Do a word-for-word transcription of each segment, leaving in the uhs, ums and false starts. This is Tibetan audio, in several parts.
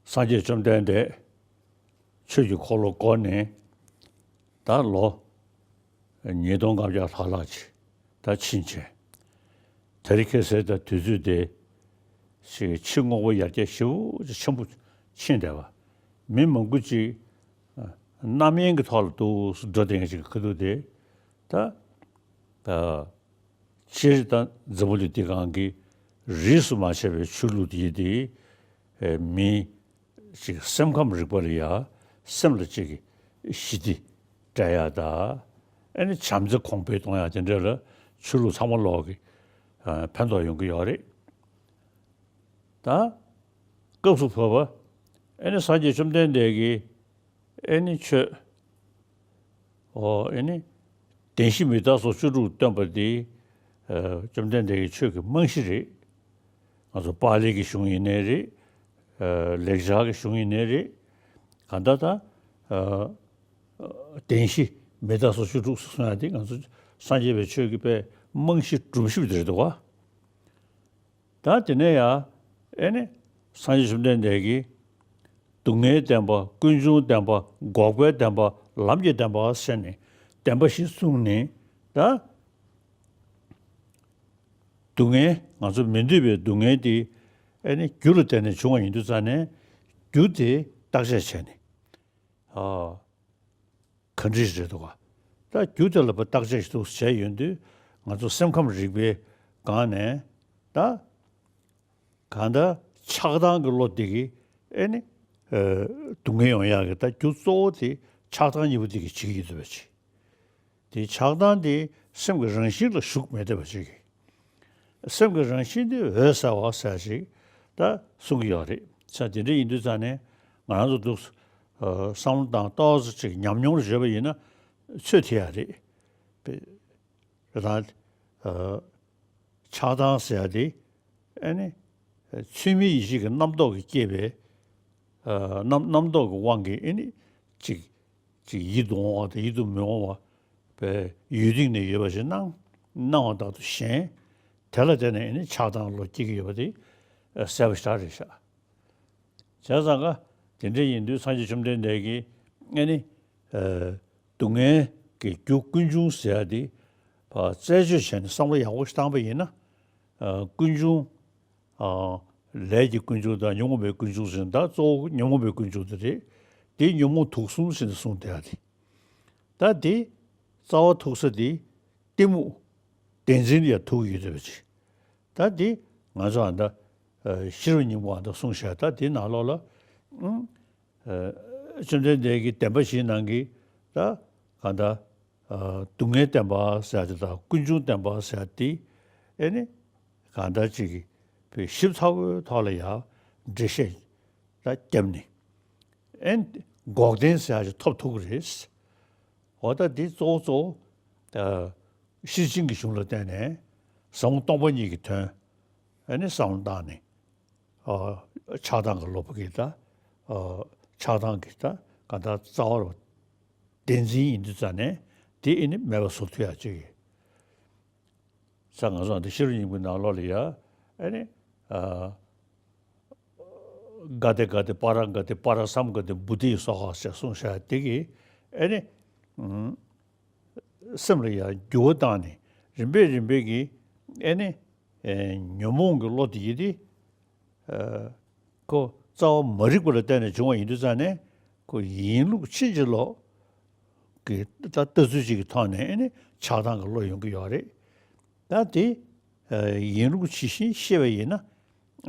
སངས་རྒྱས་བཅོམ་ལྡན་འདས་ཆོས་ཀྱི་འཁོར་ལོ་བསྐོར་ནས་ད་ལོ་ཉིས་སྟོང་ལྔ་བརྒྱ་ལྷག་ལྷག་ཅིག་ད་ཕྱིན་བྱས། དེ་རིང་ཁ་སང་ད་དུས་ཚོད་དེ་ཞིག་ཕྱི་དངོས་པོ་ཡར་རྒྱས་ཞེ་པོ་ཅིག་ཆེན་པོ་ཕྱིན་བསྡད་པ། མི་མང་པོ་ཅིག་རྣམ་གཡེང་གི་ཐོག་ལ་འདུག་འགྲོ་བསྡད་མཁན་ཅིག་གི་ཁ་ཐུག་དེ་ད། སྤྱིར་ད་འཛམ་བུ་གླིང་འདི་སྒང་གི་རིས་སུ་མ་ཆད་པའི་ཆོས་ལུགས་དེ་དེ་མི་ཅིག་སེམས་ཁམས་རིག་པ་ལ་ཡ་སེམས་ལ་ཅིག་ཞི་བདེ་སྤྲད་ཡ་ད། ཨ་ནི་བྱམས་བརྩེ་གོང་འཕེལ་གཏོང་ཡ་དེ་འདྲ་ལ་ཆོས་ལུགས་ཚང་མ་ལོག་གི་ཕན་ཐོགས་ཡོང་གི་ཡོད་རེད། ད་སྐབས་སུ་བབ་པ་ཨ་ནི་སངས་རྒྱས་བཅོམ་ལྡན་འདས་ཀྱིས་ཨེ་ནི་ཆོས། ཨོ་ཨེ་ནི། བདེན་བཞི་མི་རྟག་སོགས་བཅུ་དྲུག་སྟོན་པ་འདི། ཨ་བཅོམ་ལྡན་འདས་ཀྱི་ཆོས་ཀྱི་རྨང་གཞི་རེད། ང་ཚོ་པཱ་ལི་གི་གཞུང་ཡིན་ནའི་རེད། ཨ་ལེགས་སྦྱར་གྱི་གཞུང་ཡིན་ནའི་རེད། གང་ལྟར་ད། ཨ་བདེན་བཞི་མི་རྟག་སོགས་བཅུ་དྲུག་གསུང་ཡ་འདི་ང་ཚོ་སངས་རྒྱས་པའི་ཆོས་ཀྱི་དཔེ་རྨང་གཞི་སྒྲུབ་ཞིབ་འདི་རེད་འདུག་བ། ད་དེ་ནས་ཡང་ཨེ་ནི་སངས་རྒྱས་བཅོམ་ལྡན་འདས་ཀྱིས་སྡུག་བསྔལ་བདེན་པ། ཀུན་འབྱུང་བདེན་པ། འགོག་པའི་བདེན་པ། ལམ་གྱི་བདེན་པ་ཟེར་ནས་བདེན་པ་བཞི་གསུངས་ནས་ད། སྡུག་བསྔལ་ང་ཚོ་མི་འདོད་པའི་སྡུག་བསྔལ་དེ་ཨེ་ནི་རྒྱུ་ལ་བརྟེན་ནས་བྱུང་བ་ཡིན་དུས་ཙང་ནས་རྒྱུ་དེ་བརྟག་དཔྱད་བྱས་ནས། ཨ། ག་འདྲ་རེད་འདུག་ག་ད་རྒྱུ་དེ་ལ་བརྟག་དཔྱད་ཞིག་ཏུ་བྱས་ཡོང་དུས་ང་ཚོ་སེམས་ཁམས་རིག་པའི་སྒང་ནས་ད་གང་ལྟར་ཆགས་སྡང་གི་བློ་དེ་གིས་ཨེ་ནི་ཨ་སྡུག་བསྔལ་ཡོང་ཡག་གི་ད་རྒྱུ་གཙོ་བོ་དེ་ཆགས་སྡང་གཉིས་པོ་དེ་གིས་བྱེད་ཀྱི་ཡོད་པ་ཅིག་དེ་ཆགས་སྡང་དེ་སེམས་ཀྱི་རང་བཞིན་ལ་ཞུགས་མེད་བསྡད་པ་ཅིག་སེམས་ཀྱི་རང་བཞིན་དེ་འོད་གསལ་བ་ཟེར་ཞིག་ད་གསུང་གི་ཡོད་རེད། ས་དེ་འདྲ་ཡིན་དུས་ཙང་ནས་ང་རང་ཚོ་འདུག་ཨ་བསམ་བློ་བཏང་ཏོག་ཙམ་ཅིག་ཉམས་མྱོང་ལ་བརྗོད་པ་ཡིན་ན་ཚོད་ཐིག་ཡ་རེད། དཔེ་རེད་ད། ཨ་ཆགས་སྡང་ཟེར་ཡ་དེ་ཨ་ནི་ཚུལ་མིན་ཡིད་བྱེད་ཀྱི་རྣམ་རྟོག་གིས་བསྐྱེད་པའི་ཨ་རྣམ་རྣམ་རྟོག་གི་དབང་གིས་ཨ་ནི་ཅིག་ཅིག་ཡིད་དུ་འོང་བ་དང་ཡིད་དུ་མི་འོང་བ་པའི་ཡུལ་སྟེང་ནས་ཡོད་པ་ཞིག་སྣང་སྣང་བ་དག་ཏུ་ཞེན། དེ་ལ་བརྟེན་ནས་ཨ་ནི་ཆགས་སྡང་བློ་སྐྱེ་གི་ཡོད་པ་དེ་གསལ་པོ་ཞེ་དྲག་རེད་ཤག་བྱས་ཙང་ཀ་དེ་འདྲ་ཡིན་དུས་སངས་རྒྱས་བཅོམ་ལྡན་འདས་ཀྱིས་ཨ་ནི་ཨ་སྡུག་བསྔལ་གྱི་རྒྱུ་ཀུན་འབྱུང་ཟེར་ཡ་དེ་ཕར་རྩད་གཅོད་བྱས་ནས་བསམ་བློ་ཡག་པོ་ཞིག་བཏང་པ་ཡིན་ན་ཨ་ཀུན་འབྱུང་། ཨ་ལས་ཀྱི་ཀུན་འབྱུང་དང་ཉོན་མོངས་པའི་ཀུན་འབྱུང་ཟེར་ན་ད་གཙོ་བོ་ཉོན་མོངས་པའི་ཀུན་འབྱུང་དེ་རེད། དེ་ཉོན་མོངས་དུག་གསུམ་ཟེར་ནས་གསུངས་བསྡད་ཡ་དེ། ད་དེ་རྩ་བ་ཐུག་ས་དེ་གཏི་མུག་བདེན་འཛིན་ལ་ཡ་ཐུག་ཡོད་བསྡད་པ་ཅིག་ད་དེ་ང་ཚོ་ཨ་ད་ཨ་ཤེས་རབ་སྙིང་པོ་ཨ་ད་གསུངས་བཞག་ད་དེ་ནང་ལོགས་ལ་ཨང་། ཨ་བཅོམ་ལྡན་འདས་ཀྱིས་བདེན་པ་བཞིའི་ནང་གི་ད་གང་ལྟར་ཨ་སྡུག་བསྔལ་བདེན་པ་ཟེར་ཡ་དེ་དང་ཀུན་འབྱུང་བདེན་པ་ཟེར་ཡ་དེ་ཨེ་ནི་གང་ལྟར་ཅིག་གི་བའི་ཞིབ་ཚགས་པོའི་ཐོག་ལ་ཡང་འགྲེལ་བཤད་ད་བརྒྱབ་ནས་ཨེ་ནི་འགོག་བདེན་ཟེར་ཡ་ཅིག་ཐོབ་ཐུབ་ཀྱི་རེད། འོ་ད་འདི་གཙོ་བོ་གཙོ་བོ་ད་ཤེར་ཕྱིན་གྱི་གཞུང་ལ་བརྟེན་ནས་ཟབ་མོ་སྟོང་པ་ཉིད་ཀྱི་དོན་ཨེ་ནི་བསམ་བློ་བཏང་ནས། ཨ་ཆགས་སྡང་གི་བློ་ཕུགས་ཀྱི་ད་ཨ་ཆགས་སྡང་གི་ད་གང་ལྟར་རྩ་བ་རུ་བདེན་འཛིན་ཡིན་དུས་ཙང་ནས་དེ་ཨེ་ནི་མེད་པ་བཟོ་ཐུབ་ཡག་ཅིག་ཡིན་ས། ང་ཚོ་འདི་ཤེས་རབ་སྙིང་པོའི་ནང་ལོགས་ལ་ཡ་ཨེ་ནི་ཨ་ག་ཏེ་ག་ཏེ་པཱ་ར་ག་ཏེ་པཱ་ར་སཾ་ག་ཏེ་བོ་དྷི་སྭཱ་ཧཱ་ཞེས་གསུངས་བཞག་དེ་གིས་ཨེ་ནི་ཨུམ་སེམས་ལ་ཡང་འགྱུར་བ་བཏང་ནས་རིམ་པས་རིམ་པས་ཀྱིས་ཨེ་ནི་ཨེ་ཉོན་མོངས་ཀྱི་བློ་དེ་ཡིས་ཏེ་ཨ་ཁོ་རྩ་བ་མ་རིག་པ་ལ་བརྟེན་ནས་བྱུང་བ་ཡིན་དུས་ཙང་ནས་ཁོ་ཡིན་ལུགས་ཕྱིན་ཅི་ལོག་གི་ད་ལྟ་ཚུལ་ཅིག་གི་ཐོག་ནས་ཨེ་ནི་ཆགས་སྡང་གི་བློ་ཡོང་གི་ཡོད་རེད། ད་དེ་ཨ་ཡིན་ལུགས་ཇི་བཞིན་ཤེས་པ་ཡིན་ན་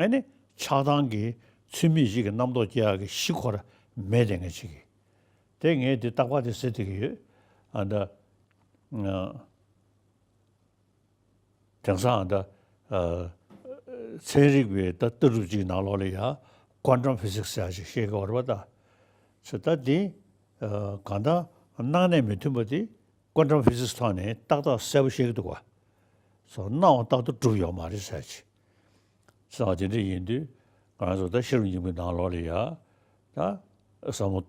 ཨེ་ནི་ཆགས་སྡང་གི་ཚུལ་མིན་ཞིག་གི་རྣམ་རྟོག་སྐྱེ་ཡག་གི་གཞི་ཁོ་ར་མེད་དེ་ངས་ཅིག་གི་དེ་ངས་དེ་རྟག་པར་དེ་ཟེར་བསྡད་ཀྱི་ཡོད། ཨ་ད། ཨ་དེང་སང་ཨ་ད། ཨ་ཚན་རིག་པའི་ད་ལྟ་གྲུབ་ཅིག་ནང་ལོགས་ལ་ཡ་ཀོན་ཊམ་ཕི་སིག་སི་ཟེར་ཡག་ཅིག་བཤད་ཀྱི་ཡོད་རེད་པ་ད། ཟེར་ད་དེ་ཨ་གང་ལྟར་སྣང་གནས་མི་མཐུན་པ་དེ་ཀོན་ཊམ་ཕི་སིག་སི་ཐོག་ནས་ཏག་ཏག་གསལ་པོ་བཤད་ཀྱི་འདུག་ག་སོ་སྣང་བ་རྟག་ཏུ་གྲུབ་ཡོད་མ་རེད་ཟེར་ཅིག་ཟེར་བ་དེ་འདྲ་ཡིན་དུས་ང་ཚོ་ད་ཤེས་རབ་སྙིང་པོའི་ནང་ལོགས་ལ་ཡ་ད་ཟབ་མོ་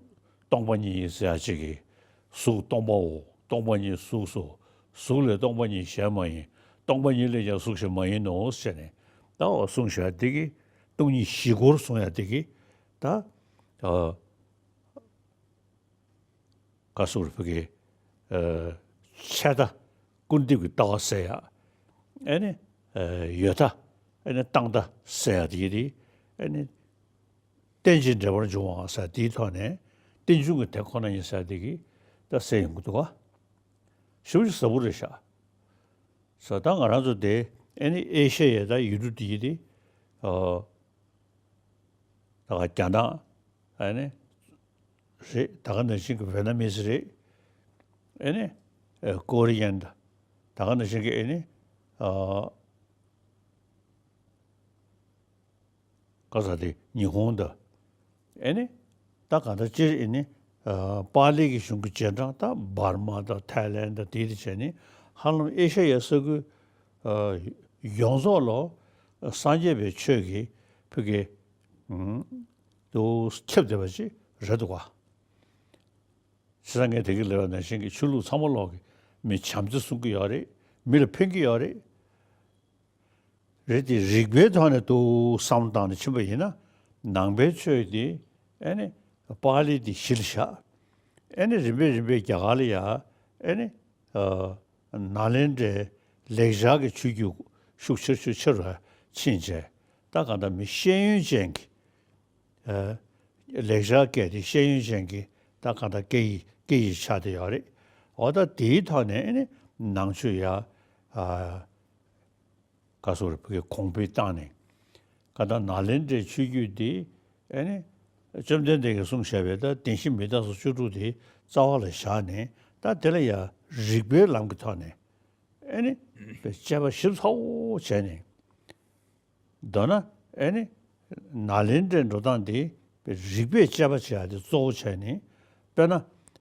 སྟོང་པ་ཉིད་ཟེར་ཡ་ཅིག་གིས་གཟུགས་སྟོང་པའོ། སྟོང་པ་ཉིད་གཟུགས་སོ། གཟུགས་ལས་སྟོང་པ་ཉིད་གཞན་མ་ཡིན། སྟོང་པ་ཉིད་ལས་ཀྱང་གཟུགས་གཞན་མ་ཡིན་ནོ་ཟེར་ནས་ད་འོ་གསུངས་བཞག་དེ་གིས་སྟོང་ཉིད་བཞི་སྐོར་གསུང་ཡ་དེ་གིས་ད་ ཨ་ག་སོགས་རེད་ཕ་གི། ཨ་ཆད་ལྟ་སྐུར་འདེབས་ཀྱི་ལྟ་བ་སེལ་ཡ། ཨེ་ནི་ཨ་ཡོད་ལྟ་ཨེ་ནི་བཏང་ལྟ་སེལ་ཡ་དེ་ཡིན་དེ། ཨེ་ནི་རྟེན་ཅིང་འབྲེལ་བར་འབྱུང་བ་ཟེར་དེའི་ཐོག་ནས་རྟེན་འབྱུང་གི་དེ་ཁོ་ན་ཡིན་ཟེར་དེ་གི་ད་སེལ་ཡོང་གི་འདུག་ག་ཞེ་པོ་ཅིག་ཟབ་པོ་རེད་ཤག་ས་ད་ང་རང་ཚོ་དེ་ཨེ་ནི་ཨེ་ཤ་ཡའི་ད་ཡུལ་གྲུ་དེ་ཡིན་དེ། ཨ་ད་ག་རྒྱ་ནག་ཨེ་ནི་རེད། ད་ག་ནང་བཞིན་གྱི་ཝེ་ན་མི་སི་རེད། ཨེ་ནི་ཨེ་ཀོ་རི་ཡན་ད་ད་ག་ནང་བཞིན་གྱི་ཨེ་ནི་ཨ་ག་ས་དེ་ཉི་ཧོང་ད་ཨེ་ནི་ད་ག་ད་སྤྱིར་ཨེ་ནི་ཨ་པཱ་ལི་གི་གཞུང་གི་རྗེས་འབྲང་ད་འབར་མ་ད་ཐའི་ལན་ད་དེ་དེ་བྱས་ནི་ཧ་ལམ་ཨེ་ཤ་ཡའི་ས་ཁུལ་ཨ་ཡོངས་རྫོགས་ལོ་སངས་རྒྱས་པའི་ཆོས་ཀྱི་ཕུགས་ཀྱི་ཨུམ། དུ་ཁྱབ་བསྡད་པ་ཅིག་རེད་འདུག་ག་བྱས་ཙང་ངས་དེ་གི་ལས་པ་ནང་བཞིན་གྱི་ཆོས་ལུགས་ཚང་མ་ལོག་གི་མི་བྱམས་བརྩེ་གསུང་གི་ཡོད་རེད། མི་ལ་ཕན་གྱི་ཡོད་རེད། རེད་དེ་རིག་པའི་ཐོག་ནས་དུ་བསམ་བློ་བཏང་ནས་ཕྱིན་པ་ཡིན་ན་ནང་པའི་ཆོས་དེ་ཨེ་ནི་པཱ་ལི་དེ་གཞི་ལ་བཞག་ཨེ་ནི་རིམ་པས་རིམ་པས་རྒྱ་གར་ལ་ཡ་ཨེ་ནི་ཨ་ནཱ་ལེནྡྲའི་ལེགས་སྦྱར་གྱི་ཆོས་བརྒྱུད་ཤུགས་ཆེར་ཤུགས་ཆེ་རུ་ཕྱིན་བྱས་ད་གང་ལྟར་མི་ཤེས་ཡོན་ཅན་གྱི་ཨ་ལེགས་སྦྱར་སྐད་དེ་ཤེས་ཡོན་ཅན་གྱི་ད་གང་ལྟར་སྐད་ཡིག་སྐད་ཡིག་ཆགས་བསྡད་ཡོད་རེད། འོ་ད་དེའི་ཐོག་ནས་ཨེ་ནི་ནང་ཆོས་ཡ་ཨ་ག་སོགས་རེ་ཕ་གི་གོང་འཕེལ་བཏང་ནས་ག་ད་ནཱ་ལེནྡྲའི་ཆོས་བརྒྱུད་འདི་ཨེ་ནི་བཅོམ་ལྡན་འདས་ཀྱིས་གསུངས་བཞག་པའི་ད་བདེན་བཞི་མི་རྟག་སོགས་བཅུ་དྲུག་དེ་རྩ་བ་ལ་བཞག་ནས་ད་དེ་ལ་ཡ་རིགས་པའི་ལམ་གྱི་ཐོག་ནས་ཨེ་ནི་དཔེ་དཔྱད་པ་ཞིབ་ཚགས་པོ་བྱས་ནས། མདོར་ན་ཨེ་ནི་ནཱ་ལེནྡྲའི་འགྲོ་སྟངས་འདི་རིགས་པས་དཔྱད་པ་བྱེད་ཡ་དེ་གཙོ་བོ་བྱས་ནས། དཔེར་ན་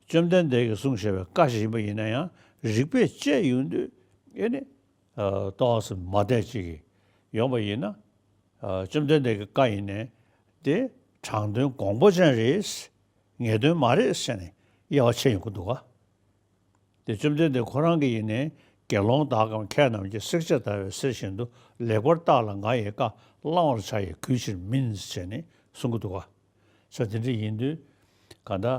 བཅོམ་ལྡན་འདས་ཀྱིས་གསུངས་བཞག་པའི་བཀའ་ཞིག་ཡིན་པ་ཡིན་ན་ཡང་རིགས་པས་དཔྱད་ཡོང་དུས་ཨེ་ནི་ཏོག་ཙམ་མ་བདེ་ཅིག་ཡོང་པ་ཡིན་ན། བཅོམ་ལྡན་འདས་ཀྱི་བཀའ་ཡིན་ནའི་དེ་དྲང་དོན་དགོངས་པ་ཅན་རེད། ངེས་དོན་མ་རེད་ཟེར་ནས་དབྱེ་བ་ཕྱེ་ཡོང་གི་འདུག་ག་དེ་བཅོམ་ལྡན་འདས་ཁོ་རང་གིས་ཡིན་ནའི་དགེ་སློང་དག་གམ་མཁས་རྣམས་ཀྱིས་བསྲེགས་བཅད་བརྡར་བའི་གསེར་བཞིན་དུ་ལེགས་པར་བརྟགས་ལ་ང་ཡི་བཀའ་བླང་བར་བྱ་ཡི་གུས་ཕྱིར་མིན་ཟེར་ནས་གསུང་གི་འདུག་ག་ས་དེ་འདྲ་ཡིན་དུས་གང་ལྟར་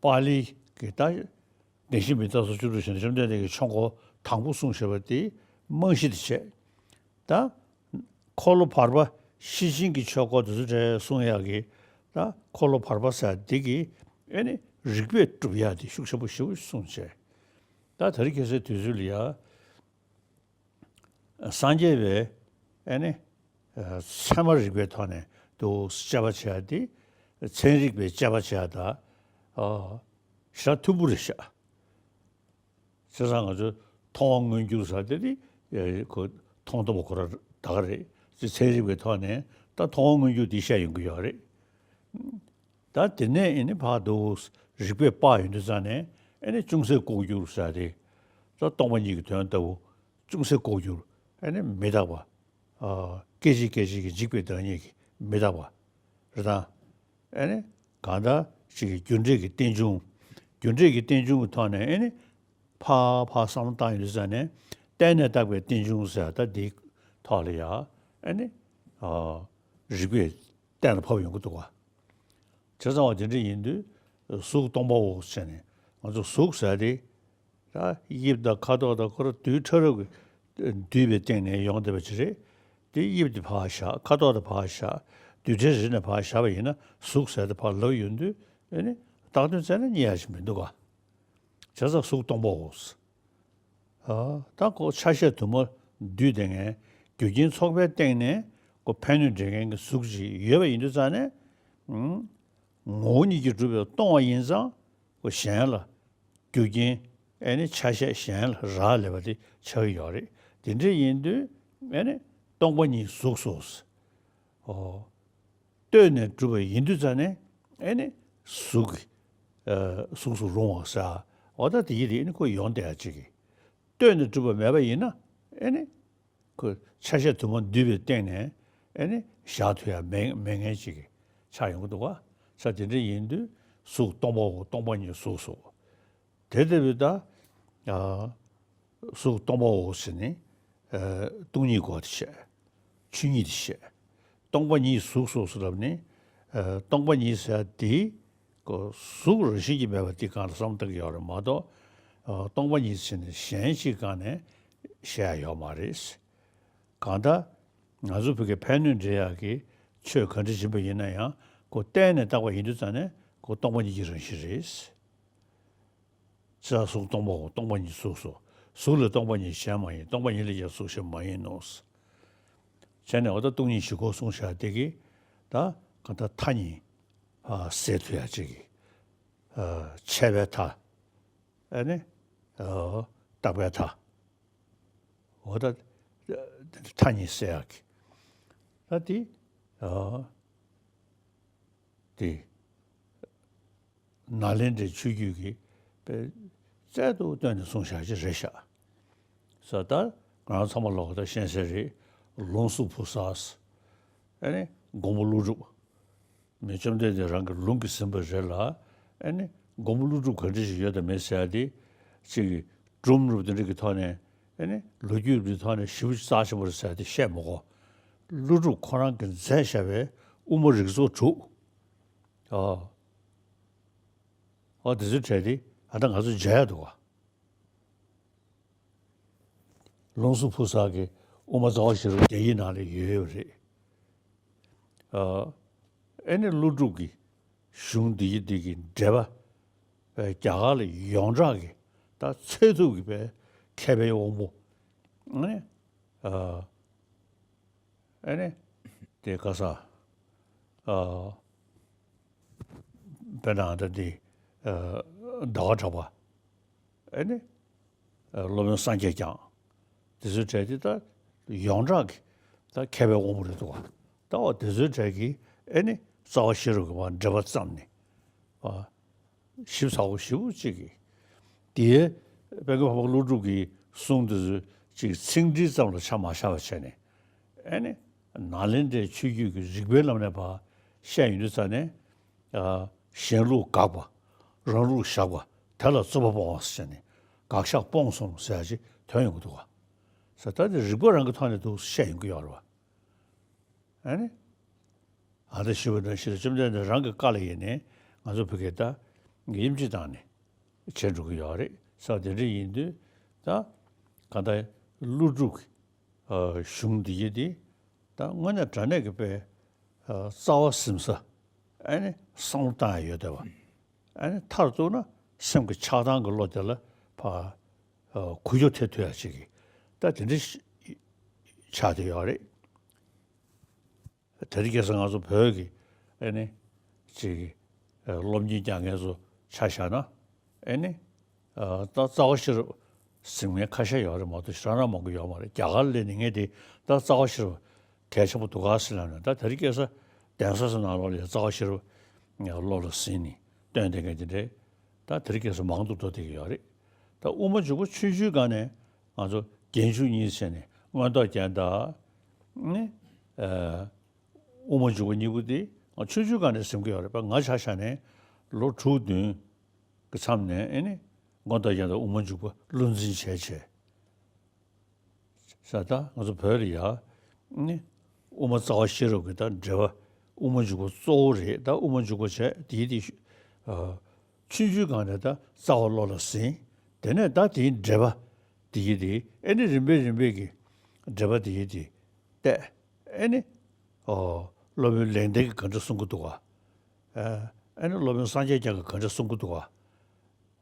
པཱ་ལི་གི་ད་བདེན་བཞི་མི་རྟག་སོགས་བཅུ་དྲུག་བཞིན་དུ་བཅོམ་ལྡན་འདས་ཀྱིས་ཆོས་འཁོར་དང་པོ་གསུངས་བཞག་པ་དེ་རྨང་གཞི་དེ་བྱས། ད་འཁོར་ལོ་བར་པ་ཤེར་ཕྱིན་གྱི་ཆོས་སྐོར་དེ་ཚོ་འདྲ་གསུང་ཡག་གི་ད་འཁོར་ལོ་བར་པ་ཟེར་འདི་གི་ཨེ་ནི་རིགས་པས་སྒྲུབ་ཡག་དེ་ཤུགས་ཆེན་པོ་ཞེ་པོ་གསུངས་བྱས། ད་དེ་རིང་ཁ་སང་དུས་ཚོད་ལ་ཡ་སངས་རྒྱས་པའི་ཨེ་ནི་ཚད་མ་རིག་པའི་ཐོག་ནས་དུ་དཔྱད་པ་བྱེད་ཡག་དེ་ཚན་རིག་པའི་དཔྱད་པ་བྱེད་ཡག་ད་ཞེ་དྲག་མཐུན་པོ་རེད་ཤག་བྱས་ཙང་ང་ཚོས་མཐོང་བ་མངོན་གྱུར་ཟེར་དེ་དེ་ཁོ་མཐོང་ཐུབ་པ་ཁོ་རང་ད་ག་རེད། ཚན་རིག་པའི་ཐོག་ནས་ད་མཐོང་བ་མངོན་གྱུར་འདི་བཤད་ཡོང་གི་ཡོད་རེད། ད་དེ་ནས་ཨེ་ནི་ཕར་དུ་རིགས་པས་དཔག་ཡོང་དུས་ཙང་ནས་ཨེ་ནི་ཅུང་ཟད་ལྐོག་གྱུར་ཟེར་དེ་ད་སྟོང་པ་ཉིད་ཀྱི་དོན་ལྟ་བུ་ཅུང་ཟད་ལྐོག་གྱུར་ཨེ་ནི་མི་རྟག་པ། སྐད་ཅིག་སྐད་ཅིག་གིས་འཇིག་པའི་བདག་ཉིད་ཀྱི་མི་རྟག་པ་རེད་དང་། ཨེ་ནི་གང་ལྟར་ཅིག་གི་རྒྱུ་འབྲས་ཀྱི་རྟེན་འབྱུང་། རྒྱུ་འབྲས་ཀྱི་རྟེན་འབྱུང་གི་ཐོག་ནས་ཨེ་ནི་ཕར་ཕར་བསམ་བློ་བཏང་ཡོང་དུས་ཙང་ནས་བརྟེན་ནས་བཏགས་པའི་རྟེན་འབྱུང་ཟེར་ད་འདིའི་ཐོག་ལ་ཡ་ཨེ་ནི་རིགས་པས་གཏན་ལ་ཕབ་ཡོང་གི་འདུག་ག་བྱས་ཙང་བ་དེ་འདྲ་ཡིན་དུས་གཟུགས་སྟོང་པའོ་ཟེར་ནས་ང་ཚོ་གཟུགས་ཟེར་དེ། ད་དབྱིབས་དང་ཁ་དོག་དང་ཁོ་རང་རྡུལ་ཕྲ་རབ་ཀྱིས་བསྡུས་པའི་སྟེང་ནས་ཡོང་བསྡད་པ་ཅིག་རེད། དེ་དབྱིབས་དེ་ཕར་བཞག་ཁ་དོག་དེ་ཕར་བཞག་རྡུལ་ཕྲན་རེ་རེ་ནས་ཕར་བཞག་པ་ཡིན་ན་གཟུགས་ཟེར་དེ་ཕར་ལབ་ཡོང་དུས་ཨེ་ནི་བཏགས་དོན་བཙལ་ན་རྙེད་ཡ་ཞིག་མི་འདུག་ག་བྱས་ཙང་གཟུགས་སྟོང་པའོ། ཨ་ད་ཁོ་ཆ་ཤས་དུ་མར་བསྡུས་བསྡད་མཁན་རྒྱུ་རྐྱེན་ཚོགས་པའི་སྟེང་ནས་ཁོ་ཕན་གནོད་འབྲེལ་མཁན་གྱི་གཟུགས་ཅིག་ཡོད་པ་ཡིན་དུས་ཙང་ནས། ཨང་། ངོ་བོ་ཉིད་ཀྱིས་གྲུབ་པའི་སྟོང་པ་ཡིན་ཙང་ཁོ་གཞན་ལ་རྒྱུ་རྐྱེན་ཨེ་ནི་ཆ་ཤས་གཞན་ལ་རག་ལས་པ་དེ་ཆགས་ཀྱི་ཡོད་རེད། དེ་འདྲ་ཡིན་དུས་ཨེ་ནི་སྟོང་པ་ཉིད་གཟུགས་སོ། ཨོ། ལྟོས་ནས་གྲུབ་པ་ཡིན་དུས་ཙང་ནས་ཨེ་ནི་གཟུགས་ཀྱི་ཨ་གཟུགས་སུ་རུང་བ་ཟེར། འོ་ད་དེ་ཡིད་དེ་ཨེ་ནི་ཁོ་ཡོང་བསྡད་ཡ་ཅིག་གི་ལྟོས་ནས་གྲུབ་པ་མེད་པ་ཡིན་ན་ཨེ་ནི་ཁོ་ཆ་ཤས་དུ་མ་འདུས་པའི་སྟེང་ནས་ཨེ་ནི་བཞག་ཐུབ་ཡ་མེད་མེད་མཁན་ཅིག་གི་ཆགས་ཡོང་གི་འདུག་ག་ས་དེ་འདྲ་ཡིན་དུས་གཟུགས་སྟོང་པའོ། སྟོང་པ་ཉིད་གཟུགས་སོ། དེ་ལྟ་བུའི་ད་ཨ་གཟུགས་སྟོང་པའོ་ཟེར་ནས་ཨ་སྟོང་ཉིད་གོ་དེ་བཤད། ཆོས་ཉིད་དེ་བཤད། སྟོང་པ་ཉིད་གཟུགས་སོ་ཟེར་ལབ་ནས་ ཨ་སྟོང་པ་ཉིད་ཟེར་ཡ་དེ་ཁོ་གཟུགས་རང་བཞིན་གྱིས་མེད་པ་དེ་སྒང་ལ་བསམ་བློ་བཏང་གི་ཡོད་རེད་མ་གཏོགས། ཨ་སྟོང་པ་ཉིད་ཟེར་ནས་གཞན་གཅིག་སྒང་ནས་བཤད་ཡ་ཡོད་མ་རེད། གང་ལྟར་ང་ཚོ་བོད་ཀྱི་ཕན་གནོད་འདྲེས་ཡག་གི་ཆོས་ག་འདྲ་ཡིན་པ་ཡིན་ན་ཡང་ཁོ་གཏན་ནས་བཏགས་པ་ཡིན་དུས་ཙང་ནས་ཁོ་སྟོང་པ་ཉིད་ཀྱི་རང་བཞིན་རེད། ཅི་ལ་གཟུགས་སྟོང་པའོ། སྟོང་པ་ཉིད་གཟུགས་སོ། གཟུགས་ལས་སྟོང་པ་ཉིད་གཞན་མ་ཡིན། སྟོང་པ་ཉིད་ལས་ཀྱང་གཟུགས་གཞན་མ་ཡིན་ནོ། བྱས་ནས་འོ་ད་སྟོང་ཉིད་བཞི་ཁོ་གསུངས་བཞག་དེ་གིས་ད་གང་ལྟར་མཐའ་གཉིས་ཨ་སེལ་ཐུབ་ཡག་ཅིག་གི་ཨ་ཆད་པའི་མཐའ། ཨ་ནི་ཨ་རྟག་པའི་མཐའ། འོ་ད་མཐའ་གཉིས་སེལ་ཡག་གི་ད་དེ་ཨ་དེ། ནཱ་ལེནྡྲའི་ཆོས་བརྒྱུད་ཀྱི་དཔེ་རྩལ་དུ་བཏོན་ནས་གསུངས་བཞག་ཅིག་རེད་ཤག་ས་ད་ང་རང་ཚང་མ་ལོག་ད་ཤེས་གསལ་རེད། ལུང་གཟུགས་ཕུར་གསར། ཨ་ནི་མགོན་པོ་ཀླུ་སྒྲུབ། མི་བཅོམ་ལྡན་འདས་རང་གི་ལུང་གིས་ཟིན་པ་རེད་ལ། ཨ་ནི་མགོན་པོ་ཀླུ་སྒྲུབ་ག་འདྲ་ཞིག་ཡོད་དམ་མེད་ཟེར་ཡ་དེ་ཅིག་གི་སྒྲུང་རབ་དེ་འདྲ་གི་ཐོག་ནས། ཨ་ནི་ལོ་རྒྱུས་རབ་ཀྱི་ཐོག་ནས་ཞེ་པོ་ཅིག་རྩ་ཆེན་པོ་རེད་ཟེར་ཡ་དེ་བཤད་མི་དགོས། ཀླུ་སྒྲུབ་ཁོ་རང་གིས་མཛད་བཞག་པའི་དབུ་མ་རིགས་ཚོགས་དྲུག་ཨོ། ཨོ་དེ་ཚོའི་གྲས་དེ་ཨ་ད་ང་ཚོ་མཇལ་ཡག་འདུག་ག་ལུང་གཟུགས་ཕུར་གསར་གྱི་དབུ་མ་རྩ་བ་ཤེས་རབ་རྒྱ་ཡིག་ནང་ལ་ཡོད་ཡོད་རེད། ཨ་ཨེ་ནི་ཀླུ་སྒྲུབ་ཀྱི་གཞུང་འདི་ཡི་འདི་གི་འགྲེལ་པ་རྒྱ་གར་ལ་ཡོངས་གྲགས་ཀྱི་ད་ཚད་ཐུབ་ཀྱི་པའི་མཁས་པའི་དབང་པོ་ཨ་ནི་ཨ། ཨེ་ནི། དེ་ག་ས། ཨ། དཔེར་ན་ད་འདི། ཨ། ཟླ་བ་གྲགས་པ། ཨེ་ནི། ཨ། སློབ་དཔོན་སངས་རྒྱས་བསྐྱངས། དེ་ཚོའི་གྲས་དེ་ད་ཡོངས་གྲགས་ཀྱི་ད་མཁས་པའི་དབང་པོ་རེད་འདུག་ག་ད་འོ་དེ་ཚོའི་གྲས་ཀྱི་ཨེ་ནི་རྩ་བ་ཤེས་རབ་ཀྱི་བར་འགྲེལ་པ་བརྩམས་ནས། ཨ། ཞིབ་ཚགས་པོ་ཞེ་པོ་ཅིག་གིས། དེའི་དཔལ་མགོན་འཕགས་པ་ཀླུ་སྒྲུབ་ཀྱི་གསུང་དེ་ཚོ་ཅིག་ཚིག་འགྲེལ་ཙམ་ལ་ཆ་མ་བཞག་པ་བྱས་ནས། ཨེ་ནི། ནཱ་ལེནྡྲའི་ཆོས་བརྒྱུད་ཀྱི་རིགས་པའི་ལམ་ནས་ཕར་བཤད་ཡོང་དུས་ཙ་ནས། ཨ། གཞན་ལུགས་དགག་པ། རང་ལུགས་བཞག་པ། དེ་ལ་རྩོད་པ་སྤོང་བ་ཟེར་ནས་དགག་བཞག་སྤོང་གསུམ་ཟེར་ཡ་ཅིག་ཐོན་ཡོང་གི་འདུག་ག་ས་ད་དེ་རིགས་པ་རང་གི་ཐོག་ནས་འདུག་བཤད་ཡོང་གི་ཡོད་རེད་བ། ཨ་ནི། ཨ་ད་ཞུ་བ་ནང་བཞིན་བཅོམ་ལྡན་འདས་རང་གི་བཀའ་ལ་ཡིན་ནའི་ང་ཚོ་བོད་སྐད་ད་དབྱིན་ཇི་བཏང་ནས་བྱས་འགྲོ་གི་ཡོད་རེད། ས་དེ་འདྲ་ཡིན་དུས་ད་ག་ད་ཀླུ་སྒྲུབ་ཀྱི་ཨ་གཞུང་འདི་ཡི་དེ་ད་དངོས་གནས་དྲང་གནས་ཀྱི་དཔེ་ཨ་རྩ་བ་ཟིན་ས་ཨ་ནི་བསམ་བློ་བཏང་ཡ་ཡོད་བསྡད་པ། ཨ་ནི་མཐར་གཏུགས་ན་སེམས་ཀྱི་ཆགས་སྡང་གི་བློ་དེ་ལ་ཕར་ཨ་འགུལ་སྐྱོད་ཐེབས་ཐུབ་ཡ་ཅིག་གི་ད་དེ་འདྲ་ཞིག་ཆགས་བསྡད་ཡོད་རེད། དེ་རིང་ཁ་སང་ང་ཚོ་བོད་ཀྱི་ཨེ་ནི་ཅིག་ཨ་སློབ་གཉེར་རྒྱག་མཁན་ཚོ་ཆ་བཞག་ན་ཨེ་ནི་ཨ་ད་རྩ་བ་ཤེས་རབ་ཟིན་མཁན་ཁ་ཤས་ཡོད་རེད་མ་གཏོགས་ཞེ་དྲག་མང་པོ་ཡོད་མ་རེད། རྒྱ་གར་སླེབས་ནས་ངས་དེ་ད་རྩ་བ་ཤེས་རབ་གལ་ཆེན་པོ་འདུག་ག་ཟེར་ལབ་ནས། ད་དེ་རིང་ཁ་སང་གདན་ས་ཚོ་ནང་ལོགས་ལ་རྩ་བ་ཤེས་རབ་བློ་ལ་ཟིན་ནས་སྟོན་བསྡད་མཁན་དེ་འདྲས་ད་དེ་རིང་ཁ་སང་མང་དུ་འགྲོ་བསྡད་ཀྱི་ཡོད་རེད། ད་དབུ་མ་འཇུག་པ་ཆུང་ཆུང་སྒང་ནས་ང་ཚོ་རྒྱན་འཇུག་གཉིས་བྱས་ནས་མངོན་རྟོགས་རྒྱན་དང་ནི་ཨ་དབུ་མ་འཇུག་པ་གཉིས་པོ་དེ་ང་ཆུང་ཆུང་སྒང་ནས་ཟིན་གྱི་ཡོད་རེད་པ། ང་ཆ་བཞག་ནས་ལོ་དྲུག་བདུན་གྱི་མཚམས་ནས་ཨེ་ནི་མངོན་རྟོགས་རྒྱན་དང་དབུ་མ་འཇུག་པ་བློ་འཛིན་བྱས་བྱས། ས་ད་ང་ཚོ་བོད་ལ་ཡ་ནི་དབུ་མ་རྩ་བ་ཤེས་རབ་ཀྱི་ད་འགྲེལ་པ་དབུ་མ་འཇུག་པ་གཙོ་བོ་རེད། ད་དབུ་མ་འཇུག་པ་བྱས་དེའི་དེ་ཨ་ཆུང་ཆུང་སྒང་ནས་ད་རྩ་བ་བློ་ལ་ཟིན། དེ་ནས་ད་དེའི་འགྲེལ་པ་དེའི་དེ་ཨེ་ནི་རིམ་པས་རིམ་པས་ཀྱི་འགྲེལ་པ་དེའི་དེ་བལྟས། ཨེ་ནི་ཨོ་སློབ་དཔོན་ལེགས་ལྡན་གྱིས་ག་འདྲ་གསུང་གི་འདུག་ག་ཨ་ཨེ་ནི་སློབ་དཔོན་སངས་རྒྱས་བསྐྱངས་ཀྱིས་ག་འདྲ་གསུང་གི་འདུག་ག་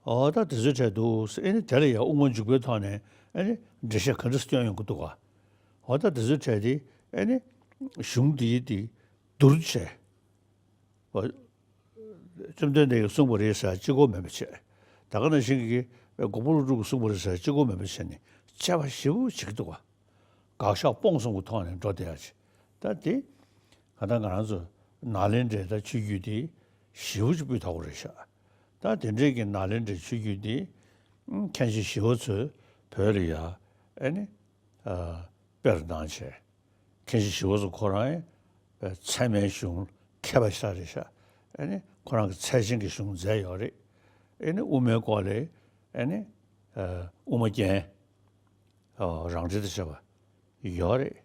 ཨོ་ད་དེ་ཚོའི་གྲས་འདུག་ཨེ་ནི་དེ་ལ་ཡང་དབུ་མ་འཇུག་པའི་ཐོག་ནས་ཨེ་ནི་འགྲེལ་བཤད་ག་འདྲ་སྐྱོན་ཡོང་གི་འདུག་ག་ཨོ་ད་དེ་ཚོའི་གྲས་དེ་ཨེ་ནི་གཞུང་འདིའི་དེ་བསྡུར་བྱས། བ། བཅོམ་ལྡན་འདས་ཀྱིས་གསུངས་པ་རེད་ཟེར་གཅིག་པོ་མིན་པ་བྱས། ད་ག་ནང་བཞིན་གྱི་མགོན་པོ་ཀླུ་སྒྲུབ་ཀྱིས་གསུངས་པ་རེད་ཟེར་གཅིག་པོ་མིན་པ་བྱས་ནས་དཔྱད་པ་ཞེ་པོ་བྱེད་ཀྱི་འདུག་ག་དགག་བཞག་སྤོང་གསུམ་གྱི་ཐོག་ནས་འགྲོ་བསྡད་ཡ་ཅིག་ད་དེ་ག་ད་ང་རང་ཚོ་ནཱ་ལེནྡྲའི་ད་ཆོས་བརྒྱུད་དེ་ཞེ་པོ་ཅིག་སྤུས་དག་པོ་རེད་ཤག་ད་དེ་འདྲའི་གི་ནཱ་ལེནྡྲའི་ཆོས་བརྒྱུད་དེ་མཁན་ཆེན་ཞི་བ་འཚོས་བོད་ལ་ཡ་ཨེ་ནི་ཨ་དཔེར་བཏང་བྱས། མཁན་ཆེན་ཞི་བ་འཚོ་ཁོ་རང་ཚད་མའི་གཞུང་མཁས་པ་ཞིག་རེད་ཤག་ཨེ་ནི་ཁོ་རང་གིས་ཚད་ཆེན་གྱི་གཞུང་མཛད་ཡོད་རེད། ཨེ་ནི་དབུ་མའི་སྐོར་ལ་ཨེ་ནི་ཨ་དབུ་མ་རྒྱན་ཨ་རང་འགྲེལ་དུ་བྱས་པ་ཡོད་རེད།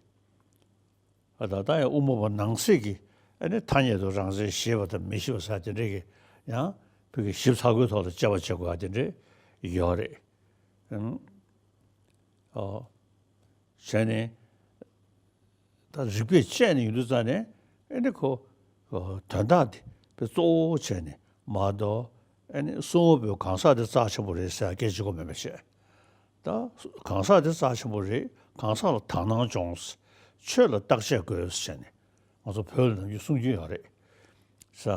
ཨ་ད་ལྟ་ཡང་དབུ་མ་པ་ནང་གསེས་ཀྱི་ ཨ་ནི་ཐ་སྙད་དུ་རང་མཚན་ཤེས་པ་དང་མི་ཤེས་པ་ཟེར་དེ་འདྲས་ཀྱི་ཡང་བོད་ཀྱི་ཞིབ་ཚགས་པོའི་ཐོག་ལ་དཔྱད་པ་བྱེད་དགོས་པ་དེ་འདྲས་ཡོད་རེད། ཨང་། ཨོ། བྱས་ནས་ད་རིགས་པས་དཔྱད་ནས་ཡོང་དུས་ཙང་ནས་ཨ་ནི་ཁོ་ཨོ་དོན་དག་དེ་དཔེ་གཙོ་བོ་བྱས་ནས་མ་གཏོགས་ཨ་ནི་གསུང་བ་པོའི་གང་ཟག་དེ་རྩ་ཆེན་པོ་རེད་ཟེར་སྐད་ཆ་གོ་མེད་པ་བྱས། ད་གང་ཟག་དེ་རྩ་ཆེན་པོ་རེད། གང་ཟག་ལ་དག་སྣང་སྦྱོངས། ཆོས་ལ་བརྟག་དཔྱད་དགོས་ཟེར་ནས་ང་ཚོ་བོད་ལ་ནམ་རྒྱུན་གསུང་རྒྱུ་ཡོད་རེད་ས།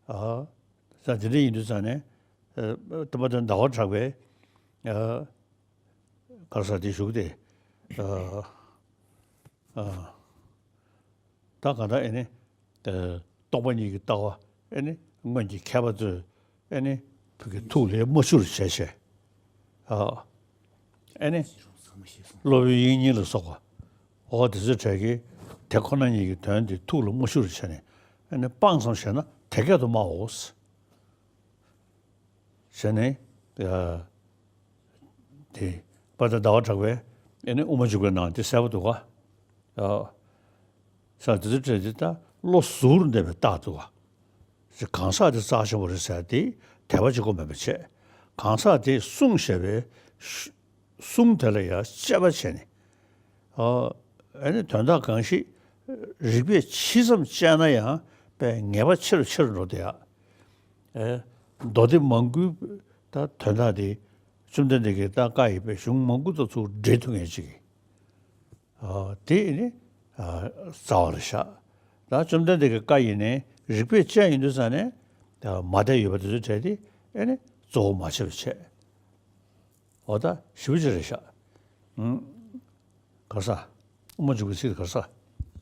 ཨ། ས་དེ་འདྲ་ཡིན་དུས་ཙང་ནས་ཨ་སྟོན་པ་དོན་ཟླ་བ་གྲགས་པས་ཨ་ག་རེ་ཟེར་དེ་བཞུགས་ཏེ་ཨ་ཨ། ད་གང་ལྟར་ཨེ་ནི། ཨ་རྟོག་པ་གཉིས་ཀྱི་ལྟ་བ་ཨེ་ནི་སྔོན་གྱི་མཁས་པ་ཚོས་ཨེ་ནི་བོད་ཀྱི་ཐུགས་ལ་མ་ཆུད་པར་བྱས་བྱས། ཨ་ཨེ་ནི་སློབ་དཔོན་དབྱིག་གཉེན་ལ་སོགས་པ་འོ་དེ་ཚོའི་གྲས་ཀྱིས་དེ་ཁོ་ན་ཉིད་ཀྱི་དོན་དེ་ཐུགས་ལ་མ་ཆུད་པར་བྱས་ནས་ཨེ་ནི་སྤང་ཙམ་བྱས་ན་དེ་སྐད་དུ་སྨྲའོ། བྱས་ནས་ཨ་དེ་དཔལ་ལྡན་ཟླ་བ་གྲགས་པས་ཨེ་ནི་དབུ་མ་འཇུག་པའི་ནང་དེ་གསལ་པོ་འདུག་ག་ཨ། ས་དེ་ཚོ་བྲལ་ཏེ་ད་བློ་གཟུར་འདེབས་པའི་རྟགས་འདུག་ག་གང་ཟག་དེ་རྩ་ཆེན་པོ་རེད་ཟེར་ཏེ་དད་པ་གཅིག་པོ་མེད་པ་བྱས། གང་ཟག་དེས་གསུངས་བཞག་པའི་གསུང་དེ་ལ་ཡང་དཔྱད་པ་བྱས་ནས། ཨ་ཨེ་ནི་དོན་དག་གང་ཞིག་རིགས་པས་ཇི་ཙམ་དཔྱད་ན་ཡང་དཔེ་ངེས་པ་ཆེ་རུ་ཆེ་རུ་འགྲོ་བསྡད་ཡ། ཨེ། མདོ་སྡེ་མང་པོའི་ད་དོན་དག་དེ་བཅོམ་ལྡན་འདས་ཀྱིས་ད་བཀའ་ཡིས་པའི་གཞུང་མང་པོ་དང་ཚུར་འབྲེལ་ཐུབ་མཁན་ཅིག་གིས། ཨ་དེ་ནི་ཨ་རྩ་བ་ལ་བཞག་ད་བཅོམ་ལྡན་འདས་ཀྱི་བཀའ་ཡིས་ནི་རིགས་པས་དཔྱད་ཡིན་དུས་ཙང་ནས་ད་མ་བསྡད་ཡོད་པ་དེ་ཚོ་བྲལ་ཏེ་ཨེ་ནི་གཙོ་བོ་མ་བྱས་པ་བྱས། འོ་ད་ཞེ་པོ་ཅིག་རེད་ཤག་ཨུམ། ག་རེ་ཟ། དབུ་མ་འཇུག་པའི་ཚིག་དེ་ག་རེ་ཟ།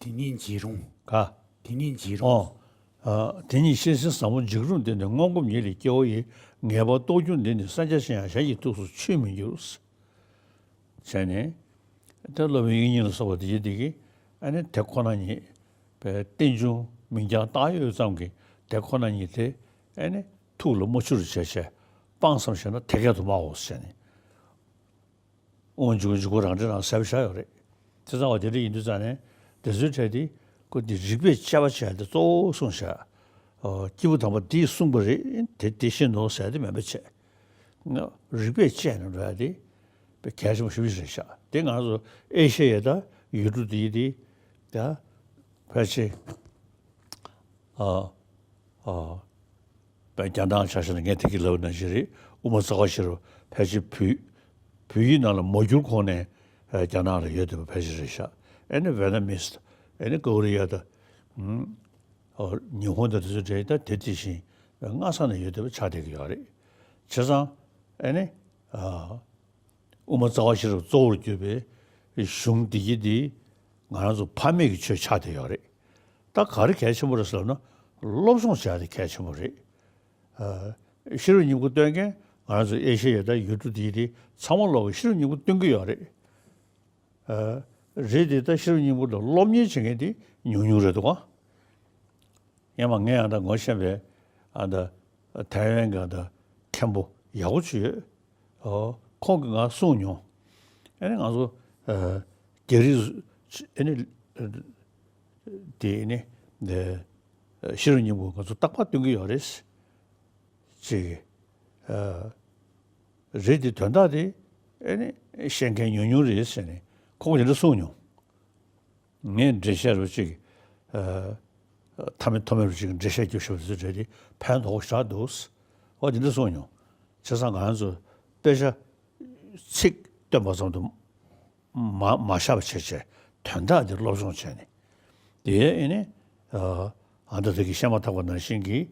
དེ་ཉིད་འཇིགས་རུང་། ག་དེ་ཉིད་འཇིགས་རུང་། ཨོ། ཨ། དེ་ཉིད་བཤད་ཟིན་བཟང་པོ་འཇིགས་རུང་སྟེ་ནི་སྔོན་གོམས་ཉིད་ལས་སྐྱེ་བོ་ཡི་ངེས་པ་རྟོགས་འགྱུར་འདི་ནི་སངས་རྒྱས་ཆེ་ཡང་གཞན་གྱི་ཐུགས་སུ་ཆུད་མི་འགྱུར། བྱས་ནས། ད་སློབ་དཔོན་དབྱིག་གཉེན་ལ་སོགས་པ་དེ་ཡི་དེ་གིས་ཨ་ནི་དེ་ཁོ་ན་ཉིད་པའི་རྟེན་འབྱུང་མིང་རྐྱང་བཏགས་ཡོད་ཙམ་གྱིས་དེ་ཁོ་ན་ཉིད་དེ་ཨ་ནི་ཐུགས་ལ་མ་ཆུད་པར་བྱས་བྱས་སྤང་ཙམ་བྱས་ན་དེ་སྐད་དུ་སྨྲའོ་ཟེར་ནས། དབུ་མ་འཇུག་པའི་འཇུག་པ་རང་འགྲེལ་ནང་གསལ་པོ་བཞག་ཡོད་རེད། དེ་ཚང་བ་དེ་འདྲ་ཡིན་དུས་ཙང་ནས་དེ་ཚོའི་གྲས་དེ་ཁོ་འདི་རིགས་པས་དཔྱད་པ་བྱས་ཏེ་གཙོ་བོ་གསུངས་བཞག་ཨོ། སྐྱེས་བུ་དམ་པ་འདིས་གསུངས་པ་རེད། དེ་དེ་བཞིན་ནོ་ཟེར་དེ་མེད་པ་བྱས། རིགས་པས་དཔྱད་ནས་འགྲོ་ཡ་དེ་དཔེ་གལ་ཆེན་པོ་ཞེ་པོ་ཞིག་རེད་ཤག་དེ་ང་ཚོ་ཨེ་ཤེ་ཡ་དང་ཡུལ་གྲུ་འདི་དེ་ད་ཕལ་ཆེར་ཨ་ཨ། པའི་རྒྱ་ནག་ཆ་བཞག་ན་ངས་དེ་གི་ལབ་ནང་བཞིན་རེད། དབུ་མ་རྩ་བ་ཤེས་རབ་ཕལ་ཆེར་བོད་བོད་ཡིག་ནང་ལ་མ་བསྒྱུར་གོང་ནས་རྒྱ་ནག་ལ་ཡོད་བསྡད་པ་ཕལ་ཆེར་རེད་ཤག་ཨེ་ནི་ཝེ་ནམ་མིས་ཨེ་ནི་ཀོ་རི་ཡ་དང་ཨ་ཉི་ཧོང་དང་དེ་ཚོ་འདྲ་ད་དེ་དེ་བཞིན་སྔ་ས་ནས་ཡོད་བསྡད་པ་ཆགས་བསྡད་ཀྱི་ཡོད་རེད། བྱས་ཙང་ཨེ་ནི་ཨ། དབུ་མ་རྩ་བ་ཤེས་རབ་གཙོ་བོར་གྱུར་པའི་གཞུང་འདི་གི་འདི་ང་རང་ཚོ་ཕ་མེས་ཀྱི་ཆོས་ཆགས་བསྡད་ཡོད་རེད། ད་ག་རེ་གལ་ཆེན་པོ་རེད་ཟེར་ན་སློབ་སྦྱོང་བྱ་ཡ་དེ་གལ་ཆེན་པོ་རེད། ཨ། ཤེས་རབ་སྙིང་པོ་སྟོན་མཁན་ང་རང་ཚོ་ཨེ་ཤེ་ཡ་དང་ཡུལ་གྲུ་འདི་གི་འདི་ཚང་མ་ལོག་གི་ཤེས་རབ་སྙིང་པོ་སྟོན་གྱི་ཡོད་རེད། ཨ། རེད་དེ་ད་ཤེས་རབ་སྙིང་པོ་ལ་སློབ་གཉེར་བྱེད་མཁན་དེ་ཉུང་ཉུང་རེད་འདུག་ག་སྔོན་མ་ངས་ཨ་ད་ངོ་ཤེས་པའི་ཨ་ད་ཐའེ་ཝན་གྱི་ཨ་ད་མཁན་པོ་ཡག་པོ་ཅིག་ཡོད། ཨོ། ཁོང་གིས་ང་གསུངས་མྱོང་། ཨ་ནི་ང་ཚོ་ཨ་རྒྱ་རིགས་ཨ་ནི་དེ་ནི་དེ་ཤེས་རབ་སྙིང་པོ་ང་ཚོ་རྟག་པར་སྟོན་གྱི་ཡོད་རེད། ཅིག་ཨ་རེད་དེ་དོན་དག་དེ་ཨ་ནི་ཤེས་མཁན་ཉུང་ཉུང་རེད་ཟེར་ནས་ཁོང་གིས་དེ་འདྲ་གསུངས་མྱོང་། ངས་འགྲེལ་བཤད་རོ་གཅིག་ཨ་མཐའ་མེད་ཐོགས་མེད་རོ་གཅིག་འགྲེལ་བཤད་རྒྱབ་ཤོག་ཟེར་རེད་དེ་ཕན་ཐོགས་ཤག་འདུག་འོ་དེ་འདྲ་གསུངས་མྱོང་། བྱས་ཙང་ང་རང་ཚོ་དཔེ་ཆ་ཚིག་བཏོན་པ་ཙམ་དུ་མ་མ་བཞག་པ་བྱས་བྱས་དོན་དག་དེ་སློབ་སྦྱོང་བྱས་ནས་དེ་ཨེ་ནི་ཨ་ད་དེ་གི་བཤད་མ་ཐག་པ་ནང་བཞིན་གྱི་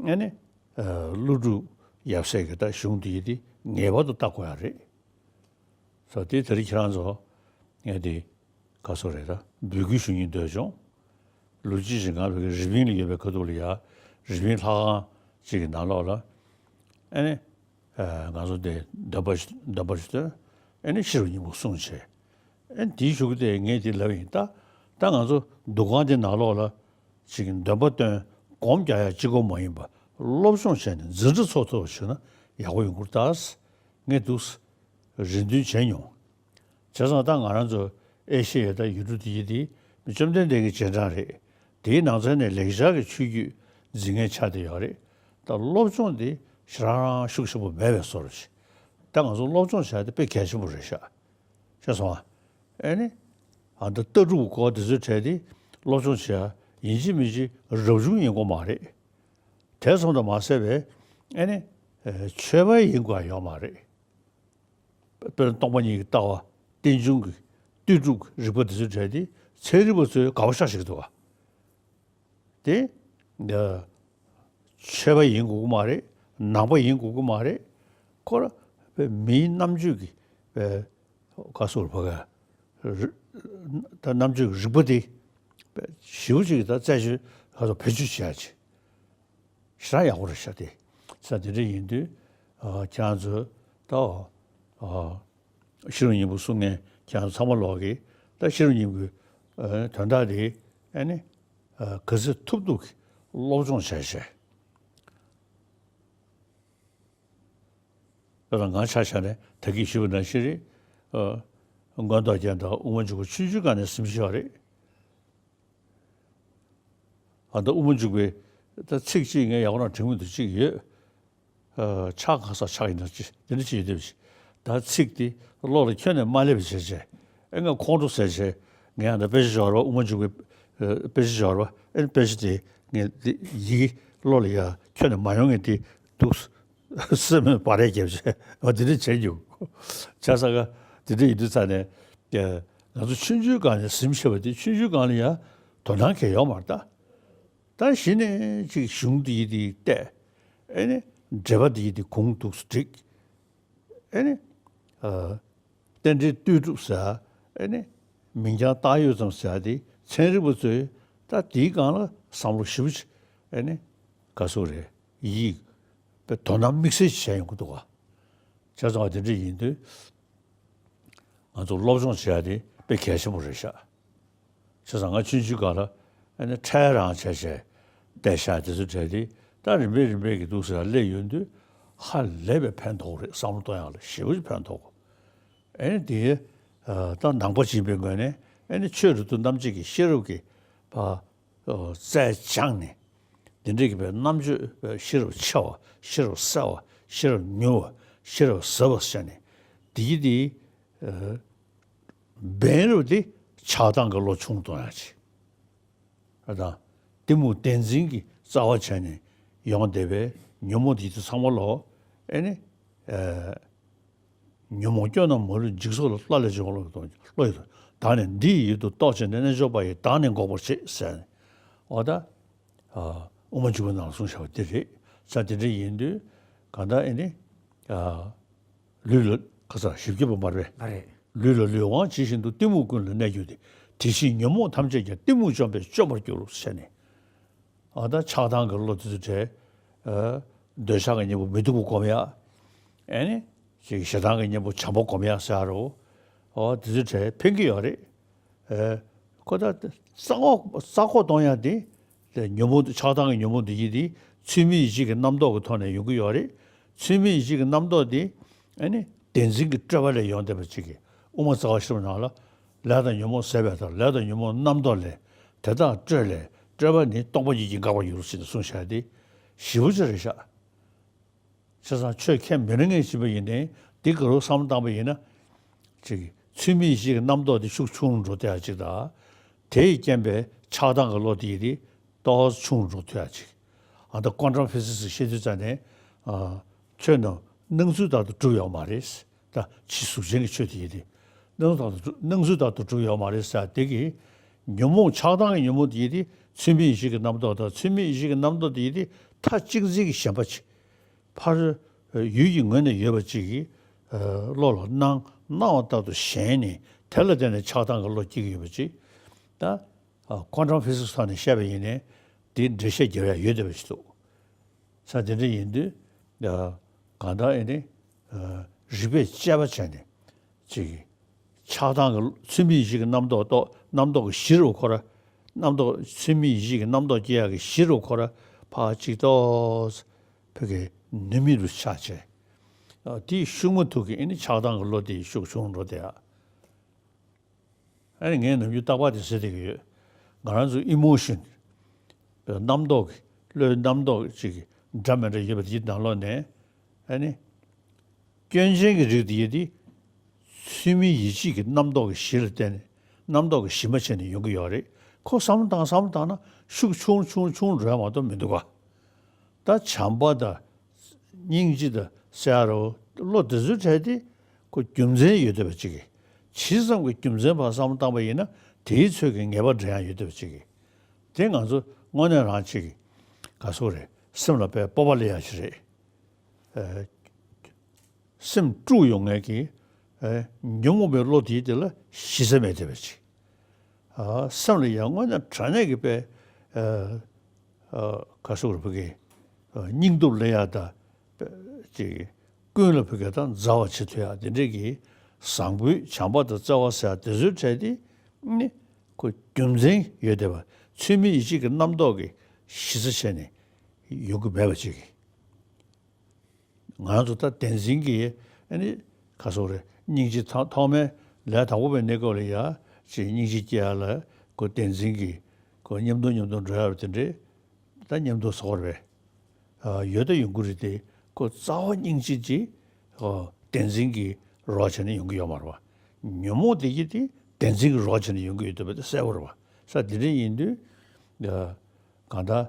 ཨེ་ནི་ཨ་ཀླུ་སྒྲུབ་ཡབ་སྲས་ཀྱི་ད་གཞུང་དེ་ཡི་དེ་ངེས་པར་དུ་བལྟ་དགོས་ཡ་རེད། ས་དེ་དེ་རིང་ཁྱེད་རང་ཚོ་ངས་དེ་ག་སོ་རེད་ད་འབོད་སྐུལ་ཞུ་སྙིང་འདོད་བྱུང་། ལོ་གཅིག་ཅིག་ང་བོད་ཀྱི་རི་པིན་ལ་ཡོད་པའི་ཁ་ཐུག་ལ་ཡ་རི་པིན་ལྷ་ཁང་ཅིག་གི་ནང་ལོགས་ལ་ཨ་ནི་ཨ་ང་ཚོ་དེ་འདོན་པ་ཞིག་འདོན་པ་ཞིག་བཏོན། ཨ་ནི་ཤེས་རབ་སྙིང་པོ་གསུངས་བྱས། ཨ་ནི་དེའི་གཞུག་གུ་དེ་ངས་དེ་ལབ་ཡིན་ད། ད་ང་ཚོ་འདུ་ཁང་དེ་ནང་ལོགས་ལ་ཅིག་འདོན་པ་བཏོན་སྒོམ་རྒྱག་ཡ་གཅིག་པོ་མ་ཡིན་པ་སློབ་སྦྱོང་བྱས་ནས་འཛིན་གྲྭ་ཚོགས་ཐུབ་པ་བྱུང་ན་ཡག་པོ་ཡོང་གི་རེད་ད། ངས་འདུག་རེ་འདུན་བྱས་མྱོང་། བྱས་ཙང་ད་ང་རང་ཚོ་ཨེ་ཤེ་ཡ་དང་ཡུལ་གྲུ་འདི་ཡི་དེ་བཅོམ་ལྡན་འདས་ཀྱི་རྗེས་འབྲང་རེད། དེའི་ནང་ཚན་ནས་ལེགས་སྦྱར་གྱི་ཆོས་བརྒྱུད་འཛིན་མཁན་ཆགས་བསྡད་ཡོད་རེད། ད་སློབ་སྦྱོང་དེ་ཞེ་དྲག་རང་ཤུགས་ཆེན་པོ་མེད་པའི་བཟོ་འདྲ་ཞིག་ད་ང་ཚོ་སློབ་སྦྱོང་བྱ་དེ་དཔེ་གལ་ཆེན་པོ་རེད་ཤག་ཤེས་སོང་ང་། ཨེ་ནི། ཨ་ད་ལྟ་གྲུབ་སྐོར་དེ་ཚོའི་གྲས་དེ་སློབ་སྦྱོང་བྱེད་ཡ་ཡིན་གཅིག་མིན་གཅིག་རབ་བྱུང་ཡིན་དགོས་མ་རེད། དེ་ཙམ་དུ་མ་ཟད་པའི་ཨེ་ནི། ཨེ་ཆོས་པ་ཡིན་དགོས་ཡ་ཡོད་མ་རེད། དཔེར་ན་སྟོང་པ་ཉིད་ཀྱི་ལྟ་བ། རྟེན་འབྱུང་གི་ལྟོས་གྲུབ་ཀྱི་རིག་པ་དེ་ཚོའི་གྲས་དེ་ཚན་རིག་པ་ཚོས་དགའ་པོ་ཤ་ཞིག་འདུག་ག་དེ། ཆོས་པ་ཡིན་དགོས་ཀྱི་མ་རེད། ནང་པ་ཡིན་དགོས་ཀྱི་མ་རེད། ཁོ་ར་མིའི་རྣམ་དཔྱོད་ཀྱི་ག་སོགས་ཕ་ག་ད་རྣམ་དཔྱོད་ཀྱི་རིག་པ་དེ་ཞེ་པོ་ཅིག་ད་རྩད་གཅོད་ཧ་ཏོ་བེད་སྤྱོད་བྱེད་ཡ་ཅིག་ཞེ་དྲག་ཡག་པོ་རེད་ཤག་དེ་ས་དེ་འདྲ་ཡིན་དུས་ཁྱེད་རང་ཚོ་ད། ཤེས་རབ་སྙིང་པོ་གསུང་མཁན་ཁྱེད་རང་ཚང་མ་ལོག་གིས་ད་ཤེས་རབ་སྙིང་པོའི་དོན་དག་དེ་ཨ་ནི་ག་ཚོད་ཐུབ་ཐུབ་ཀྱིས་སློབ་སྦྱོང་བྱས་བྱས། དཔེར་ན་ང་ཆ་བཞག་ནས་ད་གིན་ཞུས་པ་ནང་བཞིན་རེད། མངོན་རྟོགས་རྒྱན་དང་དབུ་མ་འཇུག་པ་ཆུང་ཆུང་སྒང་ནས་ཟིན་བཞག་རེད། ཨ་ད་དབུ་མ་འཇུག་པའི་ད་ཚིག་གཅིག་ངས་ཡག་པོ་རང་དྲན་མི་འདུག་གཅིག་ཡོད། ཕྱག་གང་སར་ཕྱག་ཡིན་ན་ཅི་དེ་འདྲ་ཅི་ཡོད་དེ་བྱས། ད་ཚིག་དེ་བློ་ལ་ཁྱོན་ནས་མ་སླེབས་པ་བྱས་བྱས། ཨེ་ང་ཁོང་ཁྲོ་ཟ་བྱས། ངས་ཨ་ད་དཔེ་ཆ་སྦྱོར་བ་དབུ་མ་འཇུག་པའི་དཔེ་ཆ་སྦྱོར་བ་ཨེ་དཔེ་ཆ་དེ་ངས་དེ་ཡི་གེ་བློ་ལ་ཡ་ཁྱོན་ནས་མ་ཡོང་ངས་དེ་འདུག་སེམས་ནས་བར་རེ་བརྒྱབ་བྱས་ཨ་དེ་འདྲ་བྱས་འདུག་ཆ་ས་ག་དེ་འདྲ་ཡིན་དུས་ཙང་ནས་ང་ཚོ་ཆུང་ཆུང་སྒང་ནས་ཟིན་བྱས་པ་དེ་ཆུང་ཆུང་སྒང་ལ་ཡ་དོ་སྣང་གང་ཡོད་མ་རེད་ད། ད་གཞི་ནས་ཅིག་གཞུང་འདི་ཡི་འདི་བལྟས། ཨེ་ནི་འགྲེལ་པ་འདི་ཡི་འདི་གུང་འདུག་སྒྲིག་ཨེ་ནི་རྟེན་འབྲེལ་ལྟོས་གྲུབ་ཟེར། ཨེ་ནི་མིང་རྐྱང་བཏགས་ཡོད་ཙམ་ཟེར་འདི་ཚན་རིག་པ་ཚོས་ད་འདིའི་སྒང་ལ་བསམ་བློ་ཞིབ་པོ་ཅིག་ཨེ་ནི་ག་ཟེར་རེད་ཡིག་པའི་དོ་སྣང་དམིགས་བསལ་ཅིག་བྱས་ཡོང་གི་འདུག་ག་བྱས་ཙང་བ་དེ་འདྲ་ཡིན་དུས། ང་ཚོ་སློབ་སྦྱོང་བྱེད་ཡ་དེ་དཔེ་གལ་ཆེན་པོ་རེད་ཤག་བྱས་ཙང་ང་ཆུང་ཆུང་སྒང་ལ་ཨ་ནི་ཕྲལ་རང་བྱས་བྱས་བལྟས་ཤག་དེ་ཚོ་བྲལ་ཏེ་ད་རིམ་པས་རིམ་པས་ཀྱི་འདུག་ཟེར་སླེབས་ཡོང་དུས་ཧ་ལས་པའི་ཕན་ཐོགས་རེད། བསམ་བློ་གཏོང་ཡག་ལ་ཞེ་པོ་ཅིག་ཕན་ཐོགས། ཨ་ནི་དེ་ད་ནང་པ་ཡིན་པའི་ངོས་ནས་ཨ་ནི་ཆོས་རིག་ཏུ་རྣམ་འབྱེད་ཀྱི་ཤེས་རབ་ཀྱི་ཕ། རྩལ་སྦྱངས་ནས་འདི་འདྲའི་གི་པའི་རྣམ་དཔྱོད་ཤེས་རབ་ཆེ་བ། ཤེས་རབ་གསལ་བ། ཤེས་རབ་མྱུར་བ། ཤེས་རབ་ཟབ་པ་ཟེར་ནས་འདི་གི་འདི་འབེན་རབ་འདི་ཆགས་སྡང་གི་བློ་ཆུང་གཏོང་ཡག་ཅིག་ཨ་དང་གཏི་མུག་བདེན་འཛིན་གྱི་རྩ་བ་བྱས་ནས་ཡོང་བསྡད་པའི་ཉོན་མོངས་འདི་ཚོ་ཚང་མ་ལོ་ཨེ་ནི། ཉོན་མོངས་སྐྱོན་རྣམས་མ་ལུས་འཇིག་ཚོགས་ལ། ལྷ་ལས་བྱུང་བ་བློ་ཡི་དོན། བློ་ཡི་དོན། བདག་ནི་འདི་ཡི་ཡུལ་དུ་རྟོག་བྱས་ནས། རྣལ་འབྱོར་པ་ཡིས་བདག་ནི་འགོག་པར་བྱེད་ཟེར་ནས། འོ་ད། དབུ་མ་འཇུག་པའི་ནང་ལ་གསུངས་བཞག་པ་འདི་རེད། ས་དེ་འདྲ་ཡིན་དུས་གང་ལྟར་ཨེ་ནི། ལུས་ལ་ག་ས་བཞི་བརྒྱ་པ་མར་པས། ཨ་རེད། ལུས་ལ་ལུས་དབང་ཇི་བཞིན་དུ། གཏི་མུག་ཀུན་ལ་གནས་གྱུར་ཏེ། དེ་བཞིན་ཉོན་མོངས་ཐམས་ཅད་ཀྱང་། གཏི་མུག་བཅོམ་པས་སྐྱོབ་པར་འགྱུར་ཟེར་ནས། ཨ་ད་ཆགས་སྡང་གི་བློ་དེ་ཚོ་བྲལ། འདོད་ཆགས་ཀྱི་གཉེན་པོ་མི་སྡུག་པ་སྒོམ་ཡ། ཨེ་ནི། ཅིག་ཞེ་སྡང་གི་གཉེན་པོ་བྱམས་པ་སྒོམ་ཡ་ཟེར་རོ། ཨོ་དེ་ཚོ་བྲལ་ཕན་གྱི་ཡོད་རེད། ཨེ། ཁོ་ད་རྩ་འགོག་རྩ་འགོག་གཏོང་ཡ་དེ། དེ་ཉོན་མོངས་ཆགས་སྡང་གི་ཉོན་མོངས་དེ་ཡིན་དེ། ཚུལ་མིན་ཡིད་བྱེད་ཀྱི་རྣམ་རྟོག་གི་ཐོག་ནས་ཡོང་གི་ཡོད་རེད། ཚུལ་མིན་ཡིད་བྱེད་ཀྱི་རྣམ་རྟོག་དེ། ཨེ་ནི། བདེན་འཛིན་གྱི་སྤྲོས་པ་ལས་ཡོང་བསྡད་པ་ཅིག་གིས་དབུ་མ་རྩ་བ་ཤེས་རབ་ནང་ལ། ལས་དང་ཉོན་མོངས་ཟད་པའི་མཐར། ལས་དང་ཉོན་མོངས་རྣམ་རྟོག་ལས། དེ་དག་སྤྲོས་ལས། སྤྲོས་པ་ནི་སྟོང་པ་ཉིད་ཀྱིས་འགག་པར་འགྱུར་ཟེར་ནས་གསུངས་བཞག་སྟེ། ཞེ་པོ་ཅིག་རེད་ཤག་བྱས་ཙང་ཆོས་ཁས་མི་ལེན་མཁན་ཞིག་ཡིན་པ་ཡིན་ནའི་འདི་ག་རུ་བསམ་བློ་བཏང་པ་ཡིན་ན། ཅིག་ཚུལ་མིན་ཡིད་བྱེད་ཀྱི་རྣམ་རྟོག་དེ་ཤུགས་ཆུང་རུ་འགྲོ་བསྡད་ཡ་ཅིག་དང་། དེ་ཡི་རྐྱེན་པས་ཆགས་སྡང་གི་བློ་དེ་ཡི་དེ་ཏོག་ཙམ་ཆུང་རུ་འགྲོ་ཐུབ་ཡ་ཅིག་ཨ་ད་ཀོན་ཊམ་ཕི་སིག་སི་བཤད་དུས་ཙང་ནས། ཨ། ཆོས་རྣམས་སྣང་ཚུལ་ལྟར་དུ་གྲུབ་ཡོད་མ་རེད། ད་ཕྱི་གཟུགས་ཅན་གྱི་ཆོས་དེ་ཡིན་ཏེ། སྣང་ཚུལ་ལྟར་དུ་གྲུབ་སྣང་ཚུལ་ལྟར་དུ་གྲུབ་ཡོད་མ་རེད་ཟེར་དེ་གི། ཉོན་མོངས་ཆགས་སྡང་གི་ཉོན་མོངས་དེ་ཡིན་ཏེ་ཚུལ་མིན་ཡིད་བྱེད་ཀྱི་རྣམ་རྟོག་དང་། ཚུལ་མིན་ཡིད་བྱེད་ཀྱི་རྣམ་རྟོག་དེ་ཡིན་ཏེ་མཐའ་གཅིག་འཛིན་གྱི་ཞེན་པ་ཅིག་ཕར་ཡུལ་གྱི་ངོས་ནས་ཡོད་པ་ཅིག་གི་བློ་ལ་སྣང་སྣང་བ་ལྟར་དུ་ཞེན་ནས་དེ་ལ་བརྟེན་ནས་ཆགས་སྡང་གི་བློ་སྐྱེ་གི་ཡོད་པ་ཅིག་ད་ཀོན་ཊམ་ཕི་སིག་སི་ཐོག་ནས་བཤད་པ་ཡིན་ནའི་དེ་འགྲེལ་བཤད་རྒྱག་ཡ་ཡོད་བསྡད་པ་ཞིག་འདུག་ས་དེ་འདྲ་ཡིན་དུས། གང་ལྟར་ཨེ་ནི། རིགས་པས་དཔྱད་པ་བྱས་ནས། ཅིག་ཆགས་སྡང་གི་ཚུལ་མིན་ཡིད་བྱེད་ཀྱི་རྣམ་རྟོག་རྟོག་རྣམ་རྟོག་གི་གཞི་རུ་ཁོ་ར། རྣམ་རྟོག་ཚུལ་མིན་ཡིད་བྱེད་ཀྱི་རྣམ་རྟོག་སྐྱེ་ཡག་གི་གཞི་རུ་ཁོ་ར། ཕར་ཅིག་ཏོག་ཙམ་ཕ་གི་ནུས་མེད་དུ་ཆགས་བྱས། དེའི་ཤུགས་མ་ཐུག་གི་ཨེ་ནི་ཆགས་སྡང་གི་བློ་དེ་ཤུགས་ཆུང་འགྲོ་བསྡད་ཡ། ཨ་ནི་ངས་ནམ་རྒྱུན་རྟག་པར་དེ་ཟེར་བསྡད་ཀྱི་ཡོད། ང་རང་ཚོ་ཨི་མོ་ཤོན། རྣམ་རྟོག་གི་བློའི་རྣམ་རྟོག་ཅིག་གི་འདྲ་མི་འདྲ་ཡོད་པ་དེའི་ནང་ལོགས་ནས་ཨ་ནི། སྐྱོན་ཅན་གྱི་རིགས་དེ་ཡིན་ཏེ། ཚུལ་མིན་ཡིད་བྱེད་ཀྱི་རྣམ་རྟོག་གི་གཞི་ལ་བརྟེན་ནས་རྣམ་རྟོག་གི་གཞི་མ་བྱས་ནས་ཡོང་གི་ཡོད་རེད། ཁོ་བསམ་བློ་བཏང་བསམ་བློ་བཏང་ན་ཤུགས་ཆུང་ཆུང་ཆུང་འགྲོ་ཡ་མ་གཏོགས་མི་འདུག་ག་ད་བྱམས་པ་དང་སྙིང་རྗེ་དང་ཟེར་ཡ་རོ་བློ་དེ་ཚོའི་གྲས་དེ་ཁོ་རྒྱུ་མཚན་ཡོད་བསྡད་པ་ཅིག་གིས། ཇི་ཙམ་གྱི་རྒྱུ་མཚན་བར་བསམ་བློ་བཏང་པ་ཡིན་ན་དེའི་ཚོད་ཀྱི་ངེས་པ་འདྲ་ཡང་ཡོད་བསྡད་པ་ཅིག་གིས། དེ་ང་ཚོ་དངོས་གནས་རང་ཅིག་ག་སོ་རེད། སེམས་ལ་དཔེ་སྤོབས་པ་སླེབས་ཡ་ཞིག་རེད། ཨ། སེམས་དཀྲུགས་ཡོང་མཁན་གྱི་ཨ་ཉོན་མོངས་པའི་བློ་དེའི་དེ་ལ་གཞི་རྩ་མེད་བསྡད་པ་ཅིག་ཨ། སེམས་ལ་ཡང་དངོས་གནས་དྲང་གནས་ཀྱི་དཔེ་ཨ་ཨ་ག་སོ་རེད་བུ་གི་ཨ་སྙིང་སྟོབས་སླེབས་ཡ་དང་ཅིག་ཀུན་ལ་བུ་གི་དང་མཛའ་བ་བྱེད་ཐུབ་ཡ་དེ་འདྲས་ཀྱི་བཟང་པོའི་བྱམས་པ་དང་བརྩེ་བ་ཟེར་ཡ་དེ་ཚོའི་གྲས་དེ་ནི་ཁོ་རྒྱུ་མཚན་ཡོད་བསྡད་པ། ཚུལ་མིན་ཡིད་བྱེད་ཀྱི་རྣམ་རྟོག་གི་གཞི་རྩ་བྱས་ནས་ཡོང་གི་མེད་པ་ཅིག་ང་རང་ཚོ་ད་བདེན་འཛིན་གྱི་ཨ་ནི་ག་སོ་རེད། སྙིང་རྗེ་ཐོག་ཐོག་མའི་ལས་དང་པོ་པའི་གནས་སྐབས་ལ་ཡ་ཅིག་སྙིང་རྗེ་སྐྱེ་ཡ་ལ་ཁོ་བདེན་འཛིན་གྱི་ཁོ་མཉམ་དུ་མཉམ་དུ་འགྲོ་ཡ་རེད་དེ་འདྲས། ད་མཉམ་དུ་ཚོགས་རེད། ཡོད་ད་ཡོང་གི་རེད་དེ་ཁོ་རྩ་བ་སྙིང་རྗེ་ཅིག་བདེན་འཛིན་གྱི་རོགས་བྱས་ནས་ཡོང་གི་ཡོད་མ་རེད་བ། ཉོན་མོངས་དེ་གྱིས་དེ་བདེན་འཛིན་གྱི་རོགས་བྱས་ནས་ཡོང་གི་ཡོད་འདུག་པ་དེ་གསལ་པོ་རེད་བ། ས་དེ་འདྲས་ཡིན་དུས་གང་ལྟར།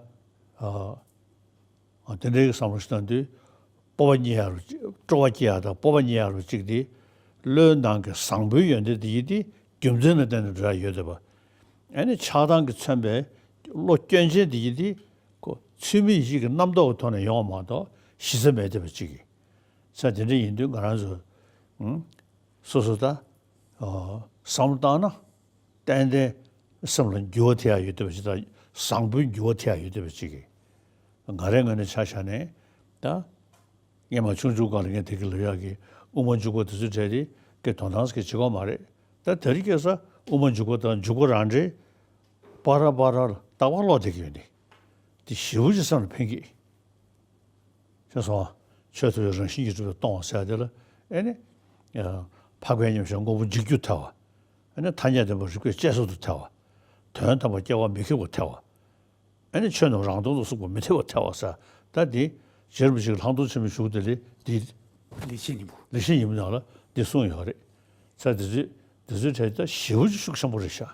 དེ་འདྲའི་བསམ་བློ་ཞིག་བཏང་དུས་སྤོབས་པ་རྙེད་ཡག་རུ་སྤྲོ་བ་སྐྱེ་ཡག་དང་སྤོབས་པ་རྙེད་ཡག་རུ་གཅིག་དེ་བློའི་ནང་གི་བཟང་པོའི་ཡོན་ཏན་དེ་ཡིན་ཏེ་རྒྱུ་མཚན་ལ་བརྟེན་ནས་འགྲོ་ཡག་ཡོད་བསྡད་པ། ཨ་ནི་ཆགས་སྡང་གིས་མཚོན་པའི་བློ་སྐྱོན་ཅན་དེ་ཡིན་ཏེ་ཁོ་ཚུལ་མིན་ཡིད་བྱེད་ཀྱི་རྣམ་རྟོག་གི་ཐོག་ནས་ཡོང་བ་མ་གཏོགས་གཞི་རྩ་མེད་བསྡད་པ་གཅིག་གིས། ས་དེ་འདྲ་ཡིན་དུས་ང་རང་ཚོ་སོ་སོ་ད་བསམ་བློ་བཏང་ན། ཏན་ཏན་སེམས་ལ་འགྱུར་བ་ཐེབས་ཡག་ཡོད་བསྡད་པ་ཞིག་དང་བཟང་པོའི་འགྱུར་བ་ཐེབས་ཡག་ཡོད་བསྡད་པ་ཅིག་གིས། ང་རའི་ངོས་ནས་ཆ་བཞག་ནས་ད་སྔོན་མ་ཆུང་ཆུང་སྒང་ལ་ངས་དེ་གི་ལབ་ཡག་གི་དབུ་མ་འཇུག་པ་དེ་ཚོའི་གྲས་དེ་གི་དོན་དག་གི་བྱེད་སྒོ་མ་རེད། ད་དེ་རིང་ཁ་སང་དབུ་མ་འཇུག་པ་དང་འཇུག་པ་རང་འདྲའི་པ་ར་པ་ར་ལ་རྟག་པར་ཀློག་བསྡད་ཀྱི་ཡོད་ནི་དེ་ཞེ་པོ་ཅིག་སེམས་ལ་ཕན་གྱི། ཤེས་སོང་། ཆོས་ཐོས་པའི་རང་བཞིན་གྱིས་གྲུབ་པའི་སྟོང་ཟེར་དེ་ལ་ཨེ་ནི། འཕགས་པའི་མཉམ་གཞག་དངོས་པོ་འཇིག་རྒྱུར་ཐལ་བ། ཨེ་ནི་ཐ་སྙད་བདེན་པ་རིགས་པས་དཔྱད་བཟོད་དུ་ཐལ་བ། དོན་དམ་པར་སྐྱེ་བ་མི་ཁེགས་པར་ཐལ་བ། ཨེ་ནི་ཆོས་རྣམས་རང་སྟོང་དུ་གསུངས་པ་མི་འཐད་པར་ཐལ་བ་ཟེར། ད་འདི་རྗེ་རིན་པོ་ཆེ་གི་ལྷག་མཐོང་ཆེན་མོའི་གཞུང་དེ་ལས་འདི་ལེགས་བཤད་སྙིང་པོ། ལེགས་བཤད་སྙིང་པོ་ནང་ལ་འདི་གསུངས་ཡོད་རེད། ས་དེ་ཚོའི་དེ་ཚོའི་གྲས་ད་ཞེ་པོ་ཅིག་ཤུགས་ཆེན་པོ་རེད་ཤག་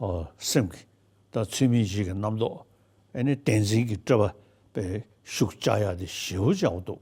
ཨོ། སེམས་ཀྱི་ད་ཚུལ་མིན་ཡིད་བྱེད་ཀྱི་རྣམ་རྟོག་ཨེ་ནི་བདེན་འཛིན་གྱི་སྤྲོས་པ་པའི་ཤུགས་བཅག་ཡག་དེ་ཞེ་པོ་ཅིག་ཡག་པོ་འདུག